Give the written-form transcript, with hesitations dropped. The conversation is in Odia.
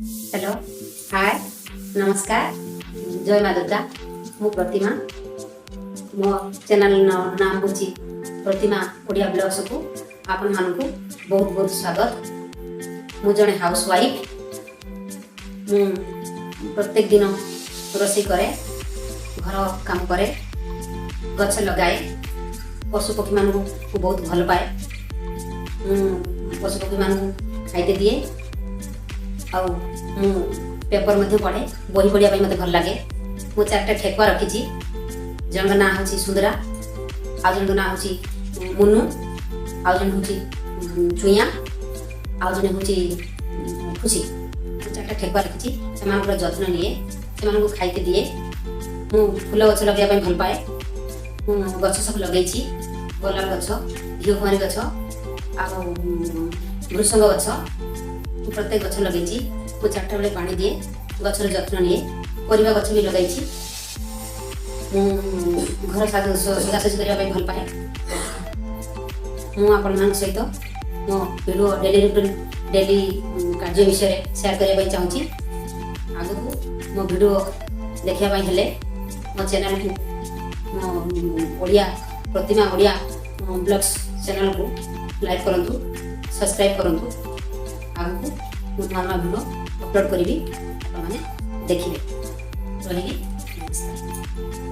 ହ୍ୟାଲୋ, ହାଏ, ନମସ୍କାର, ଜୟ ମା ଦୁର୍ଗା। ମୁଁ ପ୍ରତିମା। ମୋ ଚ୍ୟାନେଲ ନାମ ହେଉଛି ପ୍ରତିମା ଓଡ଼ିଆ ବ୍ଲଗ୍ସକୁ ଆପଣମାନଙ୍କୁ ବହୁତ ବହୁତ ସ୍ୱାଗତ। ମୁଁ ଜଣେ ହାଉସ୍ ୱାଇଫ୍। ମୁଁ ପ୍ରତ୍ୟେକ ଦିନ ରୋଷେଇ କରେ, ଘର କାମ କରେ, ଗଛ ଲଗାଏ, ପଶୁ ପକ୍ଷୀମାନଙ୍କୁ ମୁଁ ବହୁତ ଭଲ ପାଏ। ମୁଁ ପଶୁ ପକ୍ଷୀମାନଙ୍କୁ ଖାଇତେ ଦିଏ ଆଉ ମୁଁ ପେପର ମଧ୍ୟ ପଢ଼େ। ବହି ପଢ଼ିବା ପାଇଁ ମୋତେ ଭଲ ଲାଗେ। ମୁଁ ଚାରିଟା ଠେକୁଆ ରଖିଛି। ଜଣଙ୍କ ନାଁ ହେଉଛି ସୁନ୍ଦରା, ଆଉ ଜଣଙ୍କ ନାଁ ହେଉଛି ମୁନୁ, ଆଉ ଜଣେ ହେଉଛି ଚୁଇଁଆ, ଆଉ ଜଣେ ହେଉଛି ଖୁସି। ମୁଁ ଚାରିଟା ଠେକୁଆ ରଖିଛି। ସେମାନଙ୍କର ଯତ୍ନ ନିଏ, ସେମାନଙ୍କୁ ଖାଇତେ ଦିଏ। ମୁଁ ଫୁଲ ଗଛ ଲଗାଇବା ପାଇଁ ଭଲ ପାଏ। ମୁଁ ଗଛ ସବୁ ଲଗେଇଛି, ଗୋଲାପ ଗଛ, ଘିଅ କୁଆଁରୀ ଗଛ ଆଉ ଭୃସଙ୍ଗ ଗଛ। ମୁଁ ପ୍ରତ୍ୟେକ ଗଛ ଲଗେଇଛି। ମୁଁ 4ଟା ବେଳେ ପାଣି ଦିଏ, ଗଛର ଯତ୍ନ ନିଏ। ପରିବା ଗଛ ବି ଲଗାଇଛି। ମୁଁ ଘର ସଜାସଜି କରିବା ପାଇଁ ଭଲ ପାଏ। ମୁଁ ଆପଣମାନଙ୍କ ସହିତ ମୋ ଭିଡ଼ିଓ, ଡେଲି ରୁଟିନ୍, ଡେଲି କାର୍ଯ୍ୟ ବିଷୟରେ ସେୟାର କରିବା ପାଇଁ ଚାହୁଁଛି। ଆଗକୁ ମୋ ଭିଡ଼ିଓ ଦେଖିବା ପାଇଁ ହେଲେ ମୋ ଚ୍ୟାନେଲକୁ, ମୋ ଓଡ଼ିଆ ପ୍ରତିମା ଓଡ଼ିଆ ବ୍ଲଗ୍ସ ଚ୍ୟାନେଲକୁ ଲାଇକ୍ କରନ୍ତୁ, ସବସ୍କ୍ରାଇବ୍ କରନ୍ତୁ। ଆଗକୁ ମୁଁ ନୂଆ ନୂଆ ଭିଡ଼ିଓ ଅପଲୋଡ଼ କରିବି, ଆପଣମାନେ ଦେଖିବେ। ରହିଲି, ନମସ୍କାର।